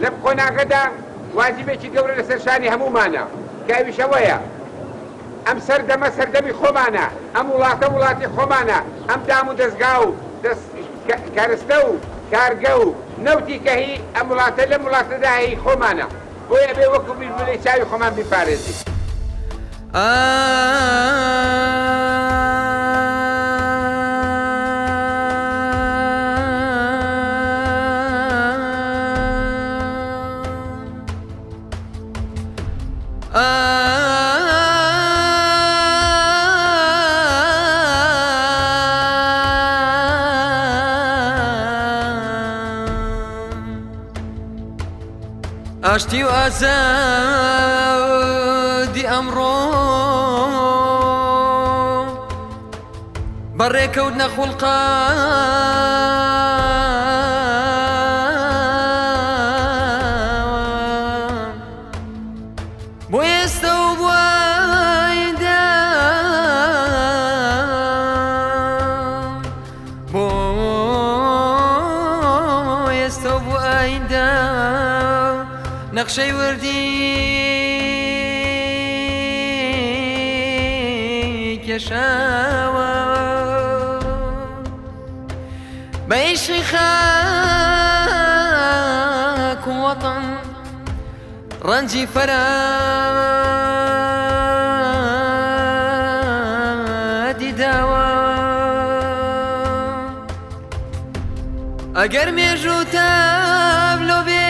لەم قۆناغەدا واجبێکی گەورە لەسەر شانی هەموومانە کە ئەویش ئەوەیە ئەم سەردەمە سەردەمی خۆمانە، ئەم وڵاتە وڵاتی خۆمانە، ئەم دام و دەزگا و کەرستە و کارگە و نەوتی کە هی ئەم وڵاتە لەم وڵاتەدا هی خۆمانە، بۆیە ئەبێ وەکو بیرملەی چاوی خۆمان بیپارێزین. ئاشتی و ئازادی ئەمڕۆ بەڕێکەوت نەخوڵقا بۆ ئێستا و بۆ ئایندە بۆ ئێستا و بۆ ئایندە نەخشەی وردی کێشاوە بە عیشقی خاک و وەتەن ڕەنجی فەرادی داوە ئەگەر مێژوو تابلۆ بێ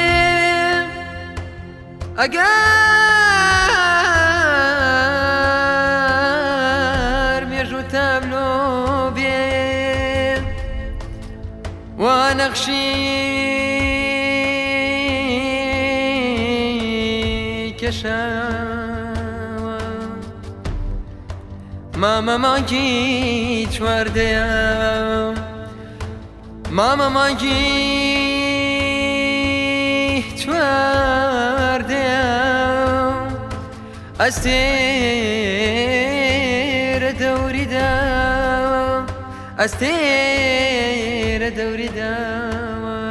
ئەگەر مێژوو تابلۆ بێ وا نەخشی کێشاوە مامە مانگی چواردەیە مامە مانگی چواردەیە ئەستێرە دەوری داوە ئەستێرە دەوری داوە.